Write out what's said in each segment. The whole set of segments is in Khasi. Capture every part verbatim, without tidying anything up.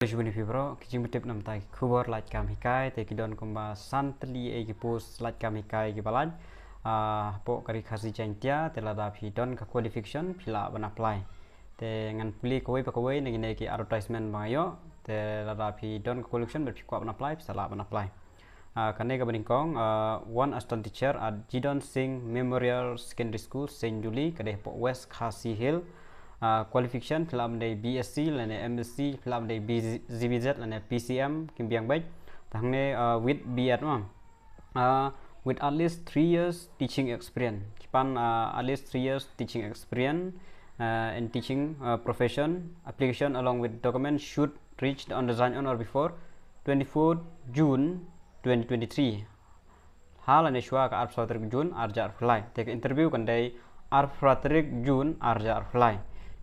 Khublei shibun ïa phi baroh, ki jingpyntip namar ki khubor lait kam hikai, te ki don kumba san tylli ei ki post lait kam hikai kiba lait. Ah, hapoh ka Ri Khasi Jaiñtia, te lada phi don ka qualification, phi lah ban apply. Te ngan pule kawei pa kawei na kine ki advertisement ba nga ïoh, te lada phi don ka qualification, bad phi kwah ban apply, phi sa lah ban apply. Ah, kane kaba nyngkong, ah, one assistant teacher at Jidon Singh Memorial Secondary School, Seiñjuli, ka dei hapoh West Khasi Hill. Ah, qualification, phi lah ban dei B S C, lane M S C, phi lah ban dei B Z, G B Z, lane P C M, kim biang beit. Te hangne, ah, with B Ed ma. Ah, with at least three years teaching experience. Ki pan, ah, at least three years teaching experience, ah, in teaching, ah, profession. Application along with document should reach the on the on or before twenty-fourth June twenty twenty-three. Ha lane shuwa ka arphew saw tarik June arhajar arphew lai. Te ka interview kan dei arphew phra tarik June arhajar arphew lai.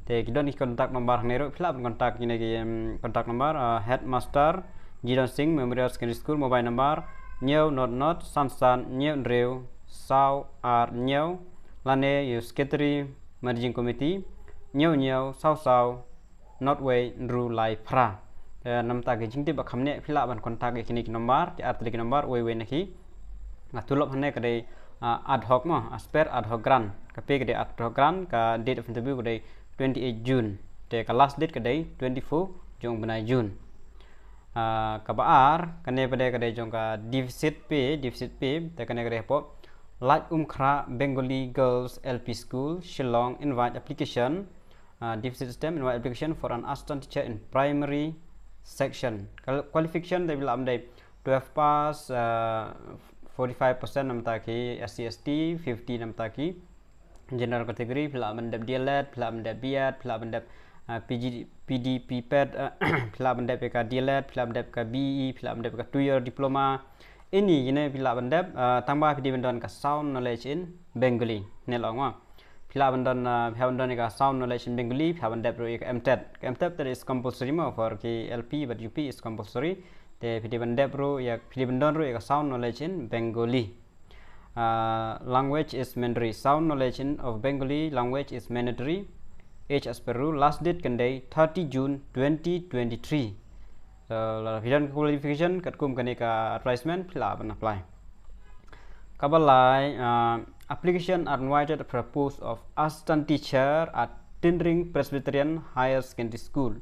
Te ki don ki contact number hangne ruh, phi lah ban contact kine ki, em, contact number, ah, headmaster Jidon Singh Memorial Secondary School, mobile number hynñiew not not san san hynñiew hynriew saw ar hynñiew, lane ïa u secretary managing committee hynñiew hynñiew saw saw not wei hynriew lai phra. Eh, namar ki jingtip ba kham ne phi lah ban contact ïa kine ki number, ki artylli ki number, wei wei na ki. Nga tulop hangne ka dei, ah, ad hoc ma, as per ad hoc grant. Ka pay ka dei ad hoc grant, ka date of interview ka dei twenty-eight June. Te ka last date ka dei twenty-four jong u bnai June. Ah, kaba ar, kane pat ka dei jong ka deficit pay, deficit pay, te kane ka dei hapoh Laitumkhrah Bengali Girls L P School, Shillong, invite application, ah, deficit system, invite application for an assistant teacher in primary section. Kal-, qualification, te phi lah ban dei twelve pass, ah, forty-five percent namar ki S C S T, fifty namar ki general category, phi lah ban dep D L Ed, phi lah ban dep B Ed, phi lah ban dep, ah, P G, P D, P ped, ah, phi lah ban dep ka D L Ed, phi lah ban dep ka B E, phi lah ban dep ka two year diploma. Ini kine phi lah ban dep, ah, tang ba phi dei ban don ka sound knowledge in Bengali. Ne long wa. Phi lah ban don, ah, phi lah ban don ka sound knowledge in Bengali, phi lah ban dep ruh ïa ka M ted. Ka M ted that is compulsory ma, for ki L P bad U P is compulsory. Te phi dei ban dep ruh ïa, phi dei ban don ruh ïa ka sound knowledge in Bengali. Ah, language is mandatory. Sound knowledge in, of Bengali language is mandatory. Age as per rule, last date kan dei thirty June twenty twenty-three. So, lada phi don ka qualification katkum kane ka advertisement, phi lah ban apply. Kaba lai, ah, application are invited for a post of assistant teacher at Tinring Presbyterian Higher Secondary School.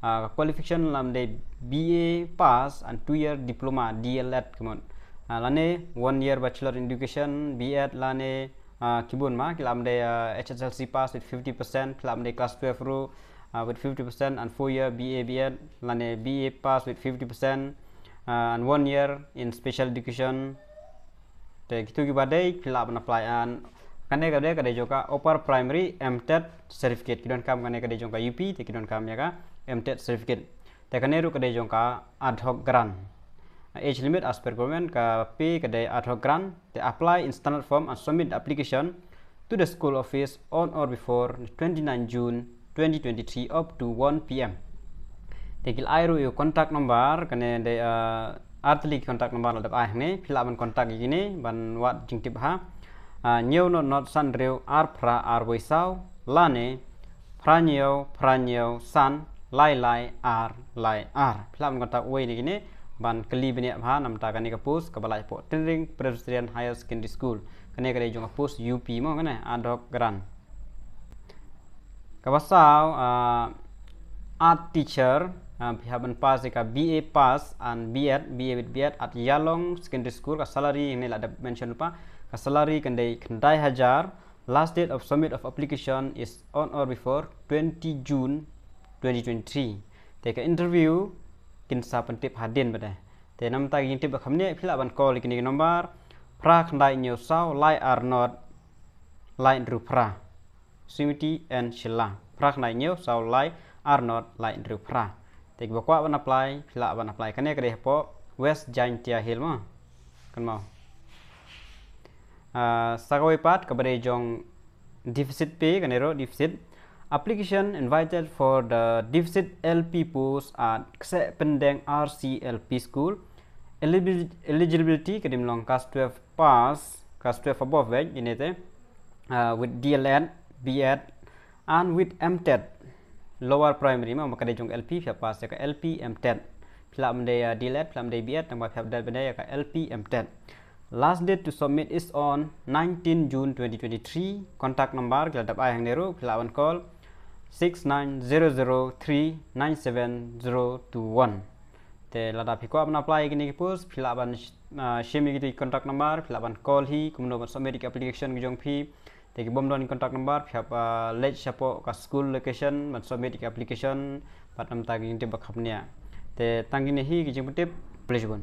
Ah, qualification lah ban dei B A pass and two year diploma, D L Ed kumno. Ah, lane one year Bachelor in Education, B Ed, lane, ah, ki bun ma, ki lah ban dei, ah, H S L C pass with fifty percent, ki lah ban dei class twelve ruh, ah, with fifty percent and four year B A B Ed, lane B A pass with fifty percent, ah, and one year in special education. Te kitu kiba dei, phi lah ban apply. And kane ka dei, ka dei jong ka upper primary M ted certificate. Ki donkam kane ka dei jong ka U P, te ki donkam ïa ka M ted certificate. Te kane ruh ka dei jong ka ad hoc grant. Age limit as per government, ka pay ka dei ad hoc grant. Te apply in standard form and submit the application to the school office on or before twenty-nine June twenty twenty-three up to one P M. Te ki la ai ruh ïa u contact number, kane dei, ah, artylli ki contact number la dep ai hangne, phi lah ban contact ïa kine ban wad jingtip ha. Ah, hynñiew not not san hynriew ar phra ar wei saw, lane phra hynñiew phra hynñiew san lai lai ar lai ar. Phi lah ban contact wei na kine ban kylli bniah bha namar kane ka post kaba lait hapoh Tinring Presbyterian Higher Secondary School. Kane ka dei jong ka post U P mo, kane ad hoc grant. Kaba saw, ah, art teacher, ah, phi hap ban pass ïa ka B A pass and B Ed, B A with B Ed at Ïalong Secondary School, ka salary hangne la dep mention lypa, ka salary kan dei khyndai hajar, last date of submit of application is on or before twenty June twenty twenty-three. Te ka interview kin sa pyntip hadien pat de. Te namar ki jingtip ba kham ne, phi lah ban call ïa kine ki number, phra khyndai hynñiew saw lai ar not lai hynriew phra. Sumiti and Sheila. Phra khyndai hynñiew saw lai ar not lai hynriew phra. Te kiba kwah ban apply, phi lah ban apply. Kane ka dei hapoh West Jaintia Hills mo. Kynmaw. Ah, sa kawei pat kaba dei jong deficit pay, kane ruh deficit. Application invited for the deficit L P post at Kseh Pyndeng R C L P School. Eligibil-, eligibility ka dei ban long class twelve pass, class twelve above, eh, ine te, uh, with D L Ed, B Ed, and with M ted. lower primary, ma ka dei jong L P, phi hap pass ïa ka L P M TET. Phi lah ban dei D.El.Ed, phi lah ban dei B.Ed, tang ba phi hap dei ban dei ïa ka L P M TET. Last date to submit is on nineteen June twenty twenty-three. Contact number ki la dep ai hangne ruh, phi lah ban call six nine zero zero three nine seven zero two one. Te lada phi kwah ban apply ïa kine ki post, phi lah ban shim ïa kito ki contact number, phi lah ban call hi kumno ban submit ïa ki application ki jong phi. Te ki bym don contact number, phi hap leit shapoh ka school location ban submit ïa ki application bad namar ta ki jingtip ba khapnia. Te tang kine hi ki jingpyntip. Khublei shibun.